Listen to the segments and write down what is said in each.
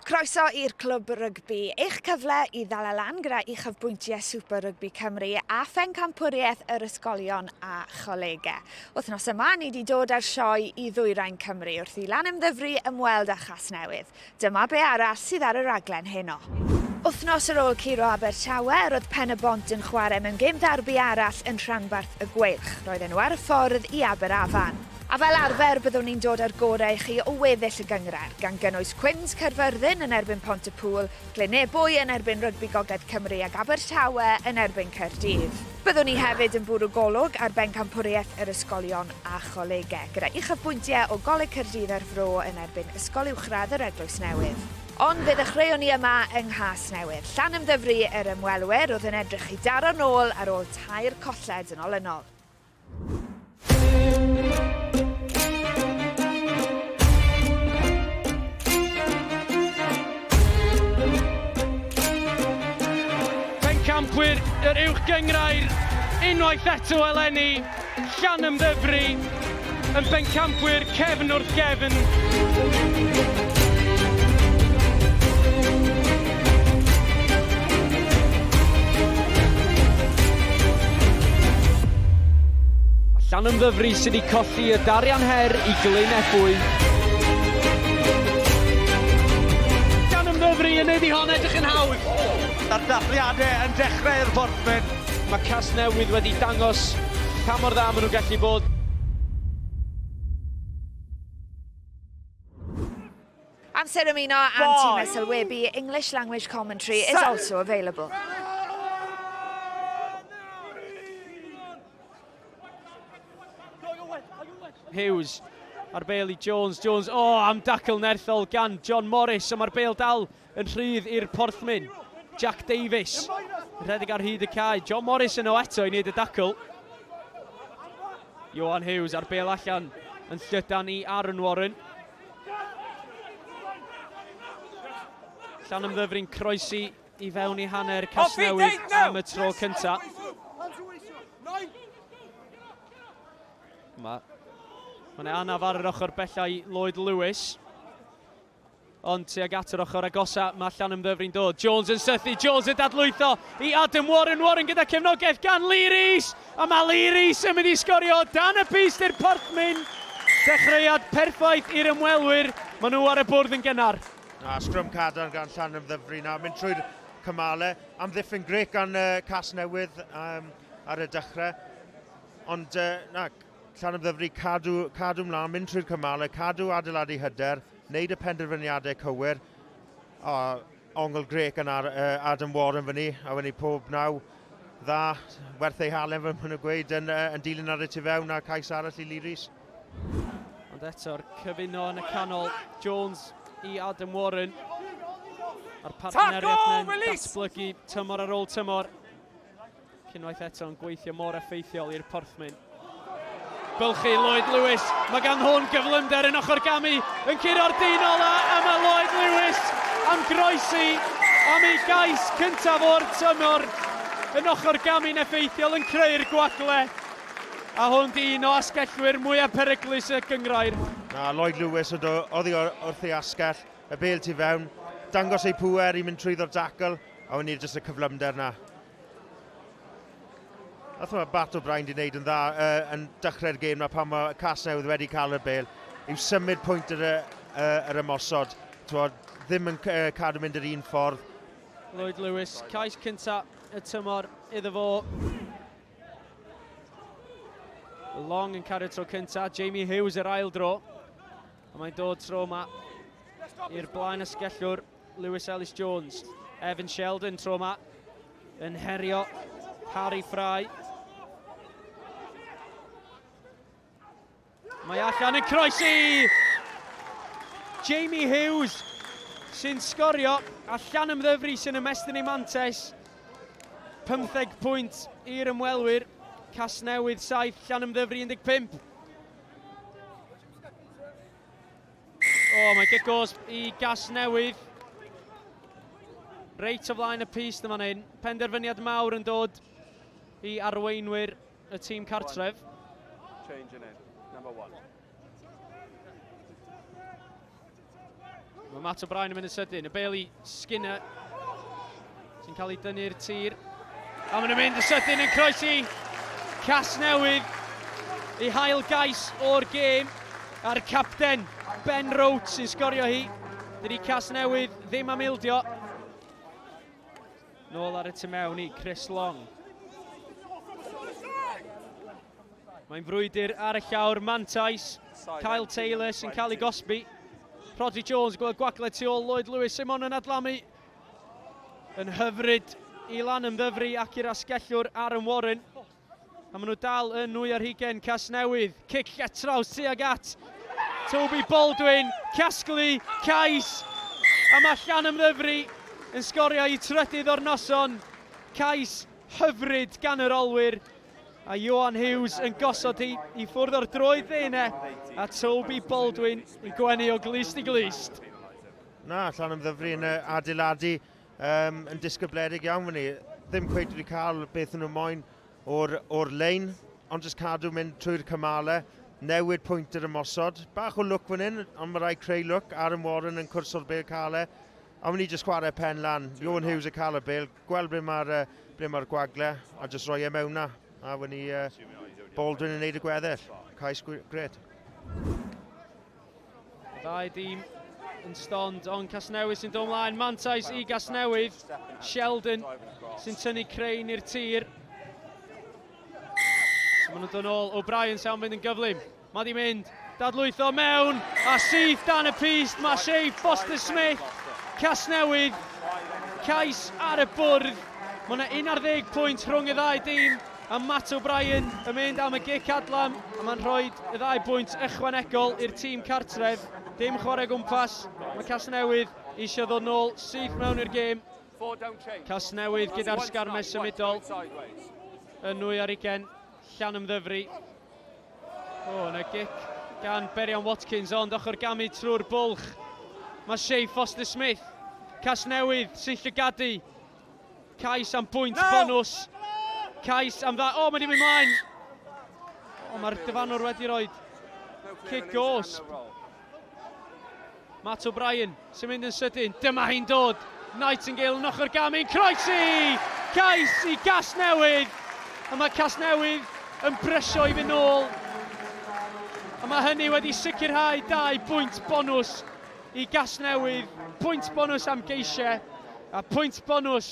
Croeso i'r Clwb Rygbi, eich cyfle i ddala lan gyda uchafbwyntiau Super Rygbi Cymru a phencampwriaeth yr ysgolion a cholegau. Wythnos yma, ni wedi dod â'r sioe i Ddwyrain Cymru wrth i Lanymddyfri ymweld â Chasnewydd. Dyma be arall sydd ar y raglen heno. Wythnos ar ôl curo Abertawe, roedd Pen-y-bont yn chwarae mewn gêm ddarbi arall yn rhanbarth y Gweilch. Roedden nhw ar y ffordd i Aberafan. A fel arfer, byddwn ni'n dod â'r gorau i chi o weddill y gynghrair, gan gynnwys Cwins Caerfyrddin yn erbyn Pont-y-pŵl, Glynebwy yn erbyn Rygbi Gogledd Cymru ac Abertawe yn erbyn Caerdydd. Byddwn ni hefyd yn bwrw golwg ar bencampwriaeth yr ysgolion a cholegau, gyda uchafbwyntiau o Goleg Caerdydd a'r Fro yn erbyn Ysgol Uwchradd yr Eglwys Newydd. Ond fe ddechreuon ni yma yng Nghasnewydd, Llanymddyfri yr ymwelwyr oedd yn edrych i daro nôl ar ôl tair colled yn olynol. Pencampwyr yr Uwch Gynghrair unwaith eto eleni, Llanymddyfri yn bencampwyr cefn wrth gefn. A Llanymddyfri sydd wedi colli y darian her i Glyn Ebwy. Llanymddyfri yn neud i hon edrych yn hawdd. Mae'r dathliadau yn dechrau i'r Porthmyn. Mae Casnewydd wedi dangos pa mor dda maen nhw'n gallu bod. Amser ymuno â'n tîm sylwebu, English language commentary is also available. Hughes ar bêl i Jones. Jones, o, oh, am dacl nerthol gan John Morris, ond mae'r bêl dal yn rhydd i'r Porthmyn. Jack Davies, rhedeg ar hyd y cae. John Morris yno eto i wneud y dacl. Johan Hughes ar bêl allan yn llydan i Aaron Warren. Llanymddyfri'n croesi i fewn i hanner Casnewydd am y tro cyntaf. Mae Mae'n anaf ar yr ochr bella i Lloyd Lewis. Ond tuag at yr ochr agosa mae Llanymddyfri'n dod. Jones yn sythu, Jones yn dadlwytho i Adam Warren. Warren gyda cefnogaeth gan Lee Rees. A mae Lee Rees yn mynd i sgorio dan y pyst i'r Porthmyn. Dechreuad perffaith i'r ymwelwyr. Maen nhw ar y bwrdd yn gynnar. A sgrym cadarn gan Llanymddyfri na, mynd trwy'r cymale. Amddiffyn grêt gan uh, Casnewydd um, ar y dechrau. Ond uh, na, Llanymddyfri cadw, cadw mlaen, mynd trwy'r cymalau, cadw adeiladu hyder, wneud y penderfyniadau cywir. O, ongl grêt gan Ar, uh, Adam Warren fyny, a wedi pob naw dda, werth ei halen fel maen nhw'n gweud, yn, uh, yn dilyn ar y tu fewn a cais arall i Lee Rees. Ond eto'r cyfuno yn y canol, Jones i Adam Warren. A'r partneriaeth yn datblygu tymor ar ôl tymor. Cynwaith eto yn gweithio mor effeithiol i'r Porthmyn. Bylchu Lloyd Lewis, mae gan hwn gyflymder yn ochr gamu, yn curo'r dyn ola, a mae Lloyd Lewis am groesi am ei gais cyntaf o'r tymor yn ochr gamu'n effeithiol yn creu'r gwagle. A hwn di un o asgellwyr mwyaf peryglus y gynghrair. Na, Lloyd Lewis yn dod oddi wrth ei asgell, y bêl tu fewn, dangos ei pŵer i mynd trwyddo'r dacl, a wedyn jyst y cyflymder na. Nath mae Bat O'Brien di wneud yn dda uh, yn dechrau'r gêm na pan mae Casnewydd wedi cael y bel yw symud pwynt yr, uh, yr ymosod. Twod, ddim yn uh, cadw mynd yr un ffordd. Lloyd Lewis, cais cynta y tymor iddo fo. Long yn cario tro cynta, Jamie Hughes yr ail dro. A mae'n dod tro yma i'r blaen ysgellwr. Lewis Ellis Jones, Evan Sheldon tro yma yn herio Harry Fry. Mae allan yn croesi! Jamie Hughes sy'n sgorio a Llanymddyfri sy'n ymestyn ei mantais. 15 pwynt i'r ymwelwyr. Casnewydd 7, Llanymddyfri 15. O, oh, mae gic gosb i Gasnewydd. Reit o flaen y pyst yma hyn. Penderfyniad mawr yn dod i arweinwyr y tîm cartref. Change in it. Number one. Mae Matt O'Brien yn mynd yn sydyn. Y bêl i Skinner sy'n cael ei dynnu'r tir. A maen nhw'n mynd yn sydyn yn croesi Casnewydd i hail gais o'r gêm. A'r capten Ben Roach sy'n sgorio hi. Dydy Casnewydd ddim am ildio. Nôl ar y tu mewn i Chris Long. Mae'n frwydr ar y llawr, mantais. Kyle Taylor sy'n cael ei gosbi. Rhodri Jones gweld gwagle tu ôl Lloyd Lewis. Simon yn adlamu yn hyfryd i lan ymddyfru ac i'r asgellwr Aaron Warren. A maen nhw dal yn nwy ar hugen Casnewydd. Cic lletraws tuag at Toby Baldwin. Casglu, cais. A mae Llanymddyfri yn sgorio i trydydd o'r noson. Cais hyfryd gan yr olwyr. A Ioan Hughes yn gosod hi i ffwrdd o'r droed dde a Toby Baldwin yn gwenu o glust i glust. Na, Llanymddyfri yn adeiladu um, yn disgybledig iawn fyny. Ddim cweit wedi cael beth nhw moyn o'r, or lein, ond jyst cadw mynd trwy'r cymalau, newid pwynt yr ymosod. Bach o lwc fan hyn, ond mae rhaid creu lwc. Aaron Warren yn cwrso'r bel cael e. A wni jyst chwarae pen lan. Ioan Hughes yn cael y bel, gweld ble mae'r ble mae'r gwagle a jyst rhoi e mewn na. A wni uh, Baldwin yn neud y gweddill. Cais gret. Y ddau dîm yn stond, ond Casnewydd sy'n dod ymlaen. Mantais i Gasnewydd. Sheldon sy'n tynnu Crane i'r tir. So maen nhw'n dod nôl. O'Brien sy'n mynd yn gyflym. Mae di mynd, dadlwytho mewn, a syth dan y pyst, mae Shea Foster Smith, Casnewydd, cais ar y bwrdd. Mae yna 11 pwynt rhwng y ddau dîm, a Matt O'Brien yn mynd am y gic adlam, a mae'n rhoi y ddau bwynt ychwanegol i'r tîm cartref. Dim chwarae gwmpas, mae Casnewydd eisiau ddod nôl syth mewn i'r gêm. Casnewydd gyda'r sgarmes symudol yn nwy ar ugen, Llanymddyfri. O, yna gic gan Berian Watkins, ond ochr gamu trwy'r bwlch. Mae Shea Foster Smith, Casnewydd sy'n llygadu. Cais am bwynt no! bonws. Cais am dda... O, mae di mynd mlaen! O, mae'r dyfanwr wedi rhoi cic gosb. Matt O'Brien sy'n mynd yn sydyn. Dyma hi'n dod. Nightingale yn ochr gamu'n croesi! Cais i Gasnewydd! A mae Casnewydd yn brysio i fynd nôl. A mae hynny wedi sicrhau dau bwynt bonws i Gasnewydd. Pwynt bonws am geisiau a pwynt bonws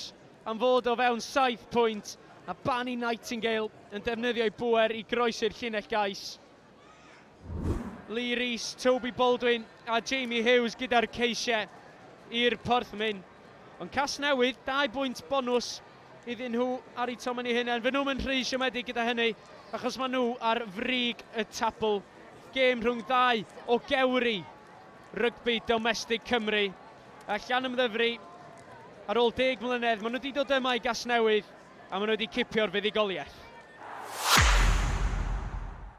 am fod o fewn saith pwynt. A Barney Nightingale yn defnyddio'i bŵer i groesi'r llinell gais. Lee Rees, Toby Baldwin a Jamie Hughes gyda'r ceisiau i'r Porthmyn. Ond Casnewydd, dau bwynt bonws iddyn nhw ar eu tomen eu hunain. Fy nhw'm yn rhy siomedig gyda hynny, achos maen nhw ar frig y tabl. Gêm rhwng ddau o gewri rygbi domestig Cymru. A Llanymddyfri, ar ôl deg mlynedd, maen nhw wedi dod yma i Gasnewydd a maen nhw wedi cipio'r fuddugoliaeth.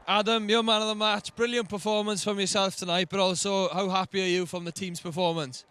Adam, your man of the match. Brilliant performance from yourself tonight, but also how happy are you from the team's performance?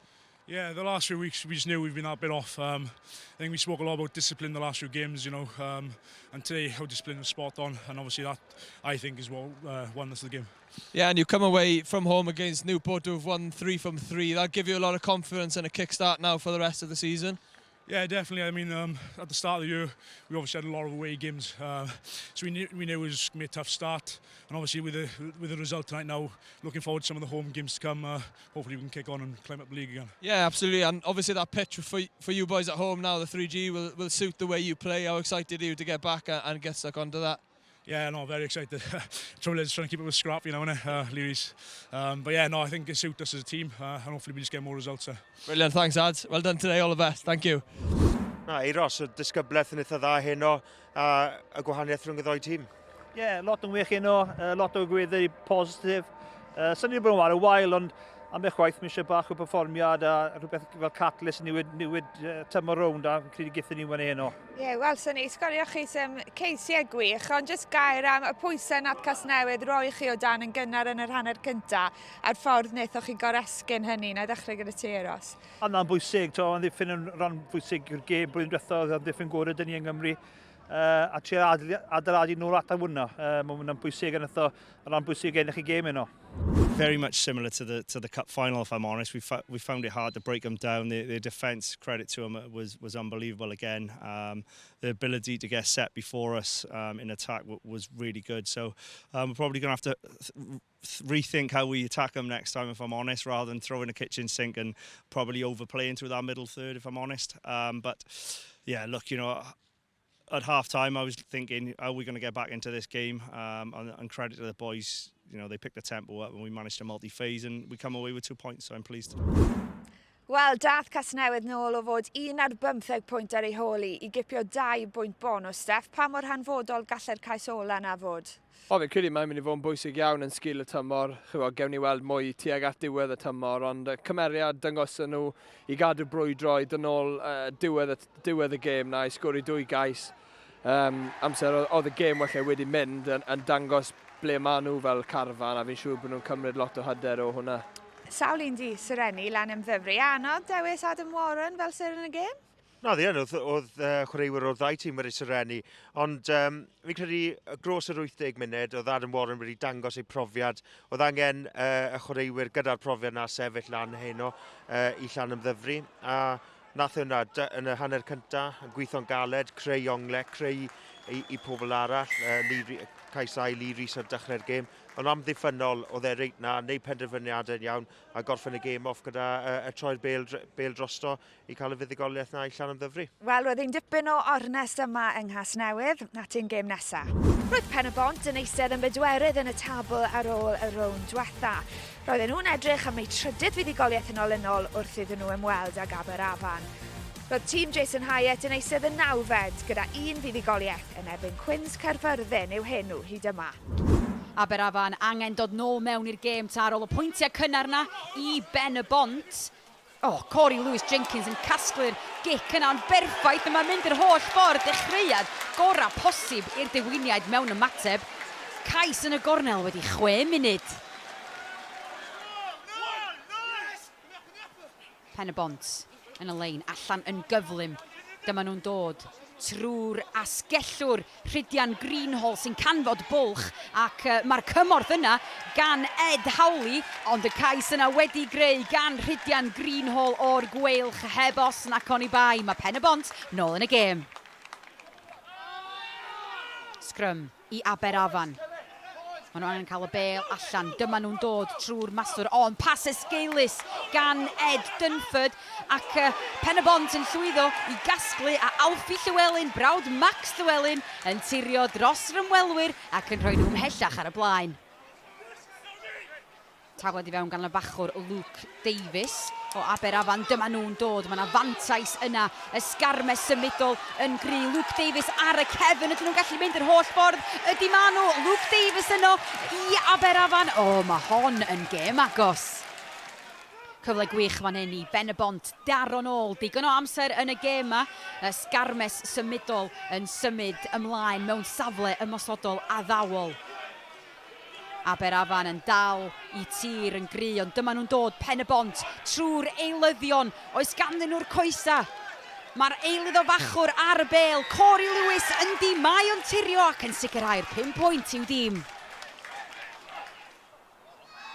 Yeah, the last few weeks we just knew we've been that bit off. Um, I think we spoke a lot about discipline the last few games, you know, um, and today our discipline was spot on, and obviously that I think is what uh, won us the game. Yeah, and you come away from home against Newport who have won three from three. That'll give you a lot of confidence and a kickstart now for the rest of the season. Yeah, definitely. I mean, um, at the start of the year, we obviously had a lot of away games, uh, so we knew, we knew it was going to be a tough start. And obviously, with the with the result tonight now, looking forward to some of the home games to come. Uh, hopefully, we can kick on and climb up the league again. Yeah, absolutely. And obviously, that pitch for for you boys at home now, the 3G will will suit the way you play. How excited are you to get back and, and get stuck onto that? Yeah, no, very excited. Trouble is trying to keep it with scrap, you know, innit? Uh, Lewis. Um, but yeah, no, I think it suits us as a team, uh, and hopefully we just get more results. Uh. Brilliant, thanks, ads. Well done today, all the best. Thank you. Na, Eiros, y disgyblaeth yn eitha dda heno, a y gwahaniaeth rhwng y ddoi tîm. Ie, yeah, lot yn wych heno, lot o gweddi positif. Uh, Sy'n ni'n bod yn wario wael, ond am eich waith, mae eisiau bach o perfformiad a rhywbeth fel catalyst newid, newid uh, tymor rownd a fi'n credu gyda ni wneud heno. Ie, yeah, wel, sy'n ni, sgorio chi sy'n ceisiau gwych, ond jyst gair am y pwysau nath Casnewydd roi chi o dan yn gynnar yn yr hanner cynta, a'r ffordd wnaethoch chi goresgyn hynny, na i ddechrau gyda ti, Eros. A na'n bwysig, to, amddiffyn yn rhan bwysig i'r gêm blwyddyn diwethaf, amddiffyn gorau dyn ni yng Nghymru. Uh, a trio adeiladu nôl at hwnna. Uh, mae hwnna'n bwysig yn eitha, rhan bwysig ennill i gêm yno. Very much similar to the to the cup final, if I'm honest. We we found it hard to break them down. The, their defence, credit to them, was was unbelievable again. Um, the ability to get set before us um, in attack was really good. So um, we're probably going to have to th rethink how we attack them next time, if I'm honest, rather than throwing a kitchen sink and probably overplaying through that middle third, if I'm honest. Um, but yeah, look, you know, at half time, I was thinking, are we going to get back into this game? Um, and, and credit to the boys, you know, they picked the tempo up and we managed to multi-phase and we come away with two points, so I'm pleased. Wel, dath Casnewydd nôl o fod un ar bymtheg pwynt ar ei hôl i, i gipio dau bwynt bonws. Steff, pa mor hanfodol gallai'r cais ola na fod? O, fi'n credu mae'n mynd i fod yn bwysig iawn yn sgil y tymor. Chymod, gewn ni weld mwy tuag at diwedd y tymor, ond cymeriad dangoson nhw i gadw brwydro i dod nôl uh, diwedd, y, diwedd y gêm na, i sgori dwy gais. Um, amser oedd y gêm wella wedi mynd yn, yn dangos ble maen nhw fel carfan, a fi'n siŵr bod nhw'n cymryd lot o hyder o hwnna. Sawl un di Sireni lan ymddyfru. Anodd dewis Adam Warren fel seren y gêm? Na, ddi oedd, oedd uh, chwaraewyr o'r ddau tîm wedi syrenu, ond um, fi'n credu gros yr 80 munud, oedd Adam Warren wedi dangos ei profiad. Oedd angen uh, y chwaraewyr gyda'r profiad na sefyll lan heno uh, i llan ymddyfru, a nath e hwnna yn y hanner cynta, yn gweithio'n galed, creu ongle, creu i, i pobl arall, uh, Lee, cais ail i Rhys ar dechrau'r gêm. Ond amddiffynnol oedd e reit na, neud penderfyniadau'n iawn a gorffen y gêm off gyda uh, y troi'r bel, bel drosto i cael y fuddugoliaeth na i Llanymddyfri. Wel, roedd hi'n dipyn o ornest yma yng Nghasnewydd, na ti'n gêm nesa. Roedd Pen-y-bont yn eistedd yn bedwerydd yn y tabl ar ôl y rownd diwetha. Roedden nhw'n edrych am eu trydydd fuddugoliaeth yn olynol wrth iddyn nhw ymweld ag Aberafan. Roedd tîm Jason Hyatt yn eistedd yn nawfed gyda un fuddugoliaeth yn erbyn Cwins Caerfyrddin yw henw hyd yma. Aberafan angen dod nôl mewn i'r gêm ta ar ôl y pwyntiau cynnar na i Ben y Bont. O, oh, Corey Lewis Jenkins yn casglu'r gic yna'n berffaith a mae'n mynd yr holl ffordd dechreuad gorau posib i'r dewiniaid mewn ymateb. Cais yn y gornel wedi chwe munud. Pen y Bont yn y lein, allan yn gyflym. Dyma nhw'n dod trwy'r asgellwr Rhydian Greenhall sy'n canfod bwlch ac uh, mae'r cymorth yna gan Ed Howley, ond y cais yna wedi greu gan Rhydian Greenhall o'r Gweilch heb os nac oni bai. Mae Pen y Bont nôl yn y gêm. Scrum i Aberafan. Maen nhw angen cael y bel allan. Dyma nhw'n dod trwy'r maswr. O, yn pas esgeulus gan Ed Dunford. Ac uh, Pen y Bont yn llwyddo i gasglu a Alfie Llewellyn, brawd Max Llewellyn, yn tirio dros yr ymwelwyr ac yn rhoi nhw ymhellach ar y blaen. Tafled i fewn gan y bachwr Luke Davies o Aberafan. Dyma nhw'n dod. Mae yna fantais yna. Y sgarmes symudol yn gry. Luke Davies ar y cefn. Ydyn nhw'n gallu mynd yr holl ffordd? Ydy ma nhw. Luke Davies yno i Aberafan. O, mae hon yn gêm agos. Cyfle gwych fan hyn i Ben y Bont daro nôl. Digon o amser yn y gêm yma. Y sgarmes symudol yn symud ymlaen mewn safle ymosodol addawol. Aberafan yn dal i tir yn gry, ond dyma nhw'n dod pen y bont trwy'r eilyddion. Oes ganddyn nhw'r coesa? Mae'r eilydd o fachwr ar y bel, Corey Lewis, yndi, mae o'n tirio ac yn sicrhau'r 5 pwynt i'w dîm.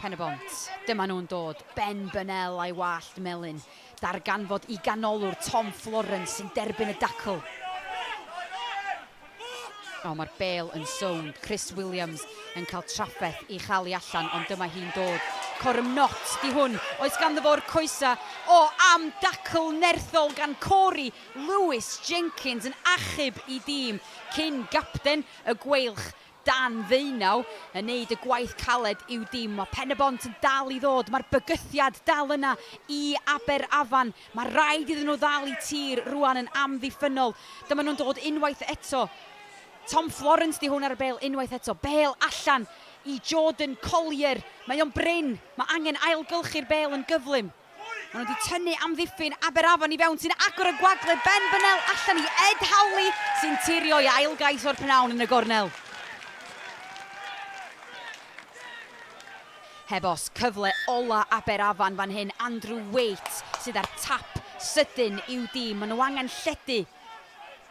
Pen y bont, dyma nhw'n dod, Ben Burnell a'i wallt melyn. Darganfod i ganolwr Tom Florence sy'n derbyn y dacl. O, mae'r bel yn sownd. Chris Williams yn cael trafferth i chael ei allan, ond dyma hi'n dod. Corum Not di hwn. Oes ganddo fo'r coesa. O, am dacl nerthol gan Corey Lewis Jenkins yn achub i dîm cyn gapten y Gweilch dan ddeunaw yn neud y gwaith caled i'w dîm. Mae Pen y Bont yn dal i ddod, mae'r bygythiad dal yna i Aberafan. Mae rhaid iddyn nhw ddal i tir rwan yn amddiffynnol. Dyma nhw'n dod unwaith eto. Tom Florence di hwn ar y bel unwaith eto. Bel allan i Jordan Collier. Mae o'n brin. Mae angen ailgylchu'r bel yn gyflym. Maen nhw wedi tynnu amddiffyn Aberafan i fewn sy'n agor y gwagle Ben Bynel allan i Ed Howley sy'n tirio i ail gais o'r pnawn yn y gornel. Heb os, cyfle ola Aberafan fan hyn, Andrew Waite sydd ar tap sydyn i'w dîm. Maen nhw angen lledu.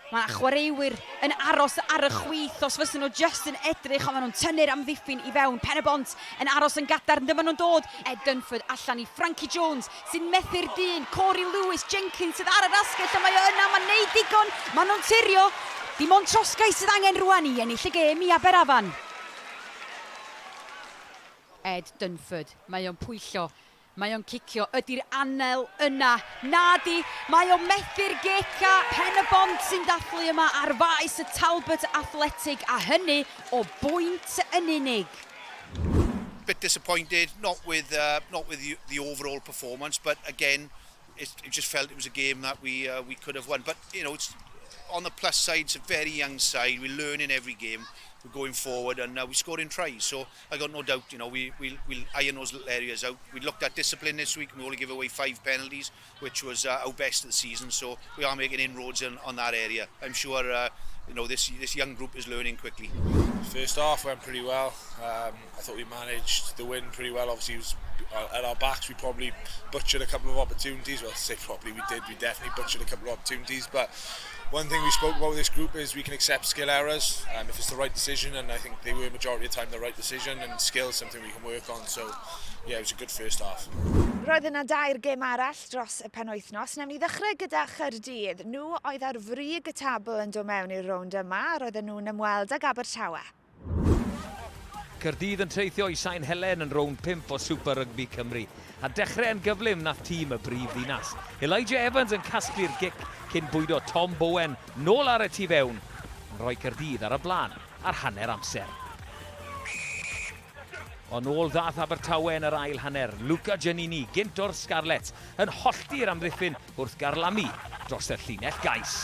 Mae 'na chwaraewyr yn aros ar y chwith os fysen nhw jyst yn edrych, ond maen nhw'n tynnu'r amddiffyn i fewn. Pen-y-bont yn aros yn gadarn, dyma nhw'n dod. Ed Dunford allan i Frankie Jones sy'n methu'r dyn. Corey Lewis, Jenkins sydd ar yr asgell, ond mae o yna, mae'n neud digon, maen nhw'n tirio. Dim ond trosgais sydd angen rwan i ennill y gêm i Aberafan. Ed Dunford, mae o'n pwyllo. Mae o'n cicio, ydi'r anel yna? Nadi, mae o'n methu'r gic a Pen-y-bont sy'n dathlu yma ar faes y Talbot Athletic a hynny o bwynt yn unig. Bit disappointed, not with uh, not with the, the overall performance, but again, it, it just felt it was a game that we uh, we could have won. But you know, it's on the plus side, it's a very young side. We learn in every game. We're going forward and uh, we scored in tries. So I got no doubt, you know, we, we'll, we'll iron those little areas out. We looked at discipline this week and we only give away five penalties, which was uh, our best of the season. So we are making inroads in, on that area. I'm sure, uh, you know, this, this young group is learning quickly. First half went pretty well. Um, I thought we managed the win pretty well. Obviously, it was uh, at our backs. We probably butchered a couple of opportunities. Well, I say probably we did. We definitely butchered a couple of opportunities. But one thing we spoke about with this group is we can accept skill errors um, if it's the right decision, and I think they were majority of the time the right decision, and skill is something we can work on. So, yeah, it was a good first half. Roedd yna dair gêm arall dros y penwythnos. Newn ni ddechrau gyda Chaerdydd. Nhw oedd ar frig y tabl yn dod mewn i'r rownd yma. Roedden nhw'n ymweld ag Abertawe. Caerdydd yn teithio i Sain Helen yn rownd 5 o Super Rygbi Cymru. A dechrau yn gyflym nath tîm y brif ddinas. Elijah Evans yn casglu'r gic cyn bwydo Tom Bowen nôl ar y tu fewn, yn rhoi Caerdydd ar y blaen ar hanner amser. Ond nôl ddath Abertawe yn yr ail hanner, Luca Giannini, gynt o'r Scarlets, yn hollti'r amddiffyn wrth garlamu dros y llinell gais.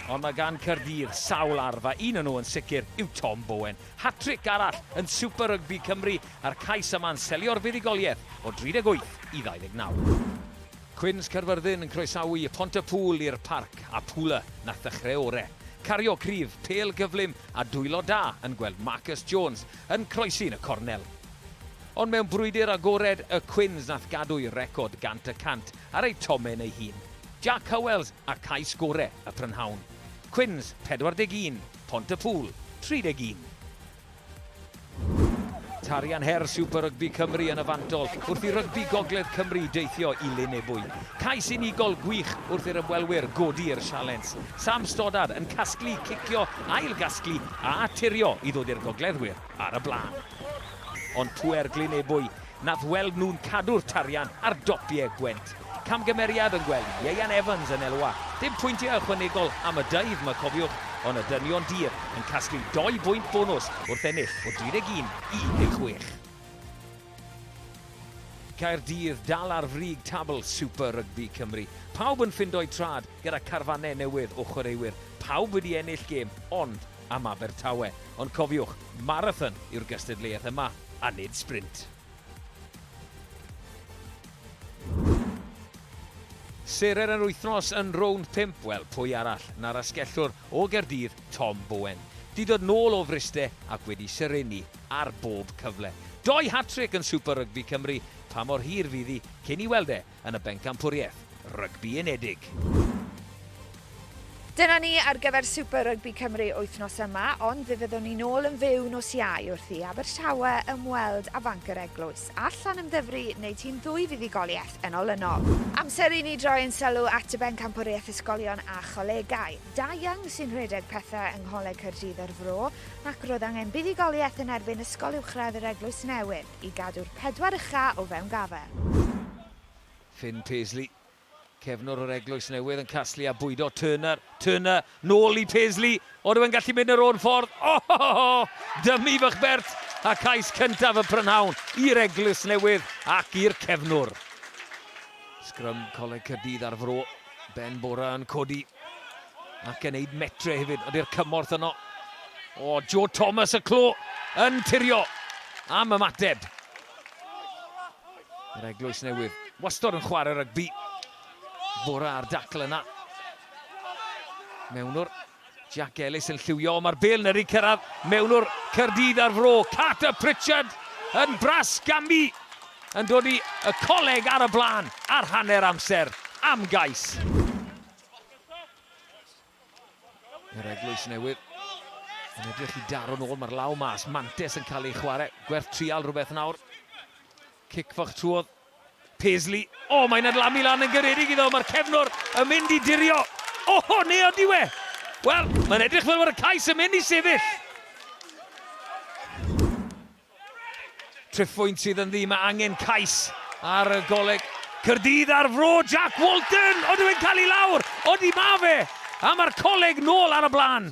Ond mae gan Caerdydd sawl arf a un o nhw yn sicr yw Tom Bowen. Hat-tric arall yn Super Rugby Cymru a'r cais yma'n selio'r fuddugoliaeth o 38 i 29. Cwins Caerfyrddin yn croesawu Pontypŵl i'r parc a Pooler nath ddechrau ore. Cario cryf, pêl gyflym a dwylo da yn gweld Marcus Jones yn croesi yn y cornel. Ond mewn brwydr agored, y Cwins nath gadw'i record 100% ar ei tomen ei hun. Jack Howells a cais gore y prynhawn. Cwins 41, Pont-y-pŵl 31. Tarian her Super Rygbi Cymru yn y fantol wrth i Rygbi Gogledd Cymru deithio i Lyn Ebwy. Cais unigol gwych wrth i'r ymwelwyr godi i'r sialens. Sam Stoddard yn casglu, cicio, ail-gasglu a tirio i ddod i'r Gogleddwyr ar y blaen. Ond pŵer Glyn Ebwy nath weld nhw'n cadw'r tarian ar dopie Gwent. Camgymeriad yn gweld Ieuan Evans yn elwa. Dim pwyntiau ychwanegol am y daith 'ma cofiwch, ond y dynion dur yn casglu dou bwynt bonws wrth ennill o 31 i 16. Caerdydd dal ar frig tabl Super Rygbi Cymru. Pawb yn ffindo'u trad gyda carfannau newydd o chwaraewyr. Pawb wedi ennill gêm ond am Abertawe. Ond cofiwch, marathon yw'r gystadleuaeth yma, a nid sbrint. Seren yr wythnos yn rownd 5, wel, pwy arall na'r asgellwr o Gaerdydd, Tom Bowen. Di dod nôl o Fryste ac wedi serennu ar bob cyfle. Doi hat-trick yn Super Rygbi Cymru, pa mor hir fydd hi cyn i weld e yn y Bencampwriaeth Rygbi Unedig. Dyna ni ar gyfer Super Rygbi Cymru wythnos yma, ond fe fyddwn ni nôl yn fyw nos Iau wrth i Abertawe ymweld â Fanc yr Eglwys, a Llanymddyfri wneud hi'n ddwy fuddugoliaeth yn olynol. Amser i ni droi ein sylw at y Bencampwriaeth Ysgolion a Cholegau. Da Young sy'n rhedeg pethau yng Ngholeg Caerdydd a'r Fro, ac roedd angen buddugoliaeth yn erbyn Ysgol Uwchradd yr Eglwys Newydd i gadw'r pedwar ucha o fewn gafael. Finn Paisley, cefnwr o'r Eglwys Newydd yn casglu a bwydo Turner, Turner, nôl i Paisley, o'r e'n gallu mynd yr o'n ffordd, oh, oh, oh, oh, dymu fych Bert, a cais cyntaf y prynhawn i'r Eglwys Newydd ac i'r cefnwr. Sgrym Coleg Caerdydd ar fro, Ben Bora yn codi ac yn neud metre hefyd, ydy'r cymorth yno. O, Joe Thomas y clo yn tirio am ymateb. Yr Eglwys Newydd wastod yn chwarae rygbi. Bora ar dacl yna. Mewnwr Jack Ellis yn lliwio, mae'r bel yn yrru cyrraedd mewnwr Caerdydd ar fro. Carter Pritchard yn bras gamu yn dod i y coleg ar y blaen ar hanner amser am gais. Yr Eglwys Newydd yn edrych i daro nôl, mae'r law mas, Mantes yn cael ei chwarae, gwerth trial rhywbeth nawr. Cic fach trwodd, Paisley, o oh, mae'n adlamu lan yn garedig iddo, mae'r cefnwr yn mynd i dirio. O, oh, neu o diwe! Wel, mae'n edrych fel bod y cais yn mynd i sefyll. Triphwynt sydd ynddi, mae angen cais ar y goleg. Caerdydd ar fro, Jack Walton! Oedden nhw'n cael ei lawr! Odi ma fe! A mae'r coleg nôl ar y blaen.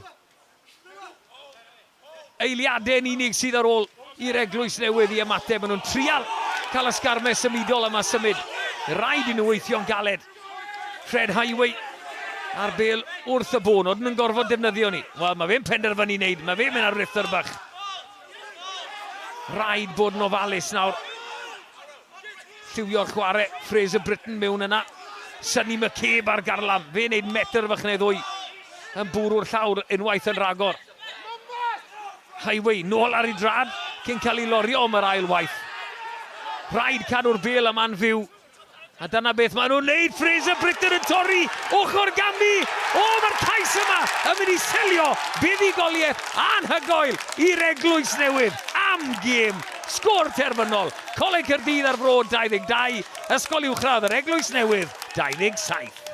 Eiliadau yn unig sydd ar ôl i'r Eglwys Newydd i ymateb. Maen nhw'n trial cael y sgarmau symudol yma symud. Rhaid i nhw weithio'n galed. Fred Highway a'r bel wrth y bôn. Oedden nhw'n gorfod defnyddio ni. Wel, mae fe'n penderfynu wneud. Mae fe'n mynd ar ruthr bach. Rhaid bod yn ofalus nawr. Lliwio'r chwarae, Fraser Britton mewn yna. Sonny McCabe ar garlam. Fe'n neud metr fach neu ddwy. Yn bwrw'r llawr unwaith yn rhagor. Highway nôl ar ei drad cyn cael ei lorio am yr ail waith. Rhaid cadw'r bel yma'n fyw. A dyna beth maen nhw'n neud, Fraser Britton yn torri ochr gamu! O, mae'r cais yma yn mynd i selio buddugoliaeth anhygoel i'r Eglwys Newydd am gêm. Sgôr terfynol, Coleg Caerdydd a'r Fro 22, Ysgol Uwchradd yr Eglwys Newydd 27.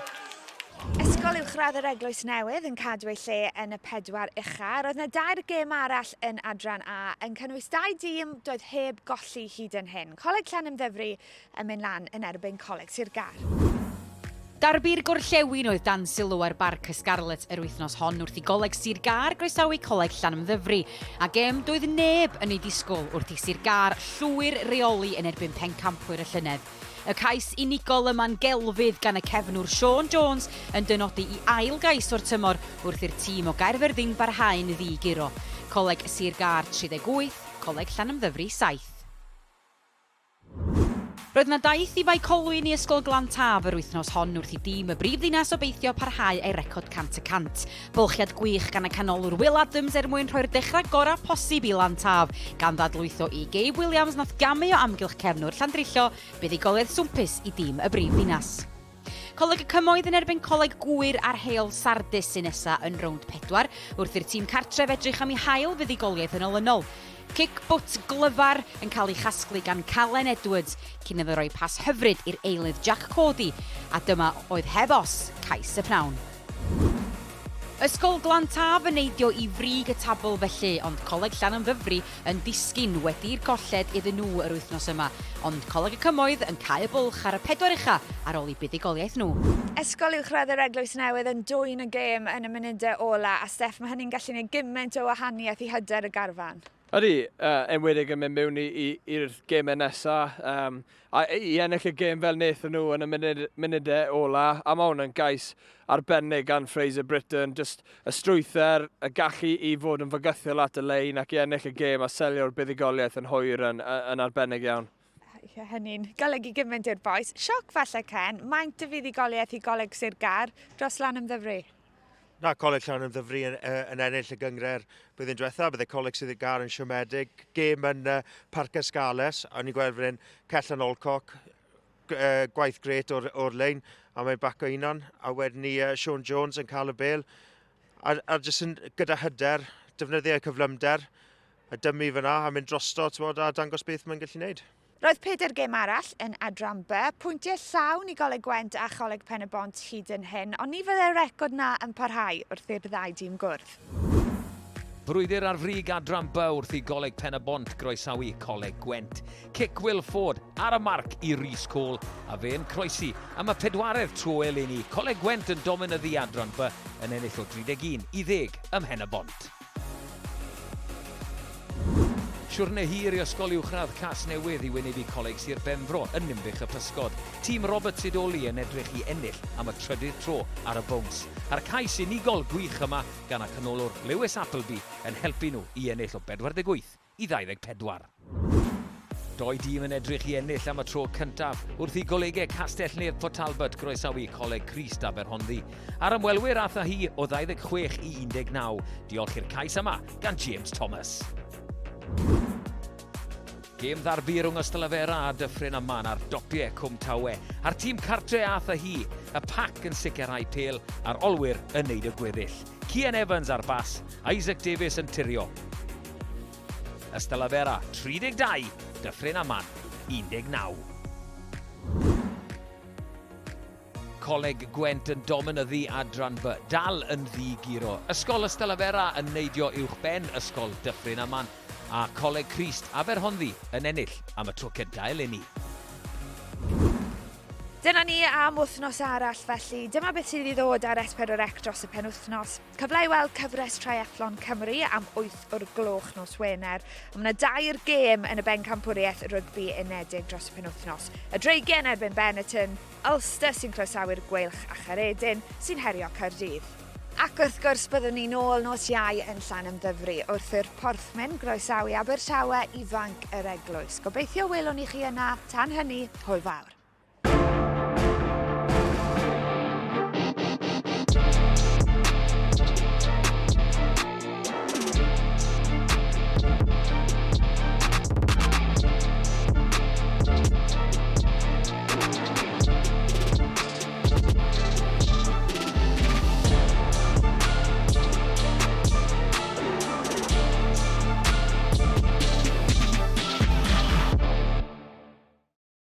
Ysgol Uwchradd yr Eglwys Newydd yn cadw ei lle yn y pedwar ucha. Roedd yna dair gêm arall yn Adran A yn cynnwys dau dîm doedd heb golli hyd yn hyn. Coleg Llanymddyfri yn mynd lan yn erbyn Coleg Sir Gâr. Darbi'r Gorllewin oedd dan sylw ar Barc y Scarlets yr wythnos hon wrth i Goleg Sir Gâr groesawu Coleg Llanymddyfri, a gêm doedd neb yn ei disgwyl wrth i Sir Gâr llwyr reoli yn erbyn pencampwyr y llynedd. Y cais unigol yma'n gelfydd gan y cefnwr Siôn Jones yn dynodi i ail gais o'r tymor wrth i'r tîm o Gaerfyrddin barhau'n ddi-guro. Coleg Sir Gâr 38, Coleg Llanymddyfri 7. Roedd 'na daith i Fae Colwyn i Ysgol Glan Taf yr wythnos hon wrth i dîm y brif ddinas obeithio parhau ei record 100 y 100. Bylchiad gwych gan y canolwr Will Adams er mwyn rhoi'r dechrau gorau posib i Lan Taf, gan ddadlwytho i Gabe Williams nath gamu o amgylch cefnwr Llandrillo, buddugoliaeth swmpus i dîm y brif ddinas. Coleg y Cymoedd yn erbyn Coleg Gŵyr ar Heol Sardis sy'n nesa yn rownd pedwar, wrth i'r tîm cartref edrych am eu hail fuddugoliaeth yn olynol. Cic bwt glyfar yn cael ei chasglu gan Calen Edwards cyn iddo roi pas hyfryd i'r eilydd Jack Cordy, a dyma oedd heb os cais y pnawn. Ysgol Glan Taf yn neidio i frig y tabl felly, ond Coleg Llanymddyfri yn disgyn wedi i'r golled iddyn nhw yr wythnos yma, ond Coleg y Cymoedd yn cau y bwlch ar y pedwar ucha ar ôl eu buddugoliaeth nhw. Ysgol Uwchradd yr Eglwys Newydd yn dwyn y gêm yn y munudau ola, a Steff, mae hynny'n gallu gwneud gymaint o wahaniaeth i hyder y garfan. Ydy, uh, enwedig yn mynd mewn i'r gemau nesaf, um, a i ennill y gêm fel wnaethon nhw yn y munud, munudau ola, a mae hwn yn gais arbennig gan Fraser Britton, just y strwyther, y gallu i fod yn fygythiol at y lein ac i ennill y gêm a selio'r buddugoliaeth yn hwyr yn, yn arbennig iawn. Ie, hynny'n golygu gymaint i'r bois. Sioc falle, Ken, maint y fuddugoliaeth i Goleg Sir Gâr dros Lanymddyfri. Na, Coleg Llanymddyfri yn, uh, yn ennill y gyngre'r blwyddyn diwetha, bydde Coleg Sir Gâr yn siomedig. Gêm yn uh, Parc Esgales, a o'n i'n gweld fan hyn Cellan Olcock, uh, gwaith gret o'r, or lein, a mae'n bac o unan, a wedyn ni uh, Sean Jones yn cael y bel, a, a jyst yn, gyda hyder, defnyddio y cyflymder, a dymu fyna, a mynd drosto, bod, a dangos beth mae'n gallu gwneud. Roedd pedair gêm arall yn Adran B, pwyntiau llawn i Goleg Gwent a Choleg Pen-y-bont hyd yn hyn, ond ni fyddai'r record 'na yn parhau wrth i'r ddau dîm gwrdd. Brwydr ar frig Adran B wrth i Goleg Pen-y-bont groesawu Coleg Gwent. Cic Will Ford ar y marc i Rhys Cole, a fe'n croesi am y pedwaredd tro eleni. Coleg Gwent yn dominyddu Adran B yn ennill o 31 i ddeg ym Mhen-y-bont. Siwrne hir i Ysgol Uwchradd Casnewydd i wynebu Coleg Sir Benfro yn Ninbych y Pysgod. Tîm Robert Sidoli yn edrych i ennill am y trydydd tro ar y bowns. A'r cais unigol gwych yma gan y canolwr Lewis Appleby yn helpu nhw i ennill o 48 i 24. Doi dîm yn edrych i ennill am y tro cyntaf wrth i Golegau Castell-nedd Port Talbot groesawu Coleg Crist Aberhonddu. A'r ymwelwyr ath â hi o 26 i 19, diolch i'r cais yma gan James Thomas. Gêm ddarbi rhwng Ystalyfera a Dyffryn Aman ar dopiau Cwm Tawe, a'r tîm cartre ath â hi, y pac yn sicrhau pêl a'r olwyr yn neud y gweddill. Cian Evans ar bas, Isaac Davies yn tirio. Ystalyfera 32, Dyffryn Aman 19. Coleg Gwent yn dominyddu adran B, dal yn ddi-guro. Ysgol Ystalyfera yn neidio uwch ben Ysgol Dyffryn Aman a Coleg Crist Aberhonddu yn ennill am y tro cyntaf eleni. Dyna ni am wythnos arall felly. Dyma beth sydd i ddod ar S4C dros y penwythnos. Cyfle i weld cyfres Triathlon Cymru am 8 o'r gloch nos Wener. A mae yna dair gêm yn y bencampwriaeth rygbi unedig dros y penwythnos. Y Dreigiau yn erbyn Benetton, Ulster sy'n croesawu'r Gweilch a Chaeredin sy'n herio Caerdydd. Ac wrth gwrs byddwn ni nôl nos Iau yn Llanymddyfri wrth i'r Porthmyn groesawu Abertawe i Fanc yr Eglwys. Gobeithio welwn ni chi yna, tan hynny, hwyl fawr.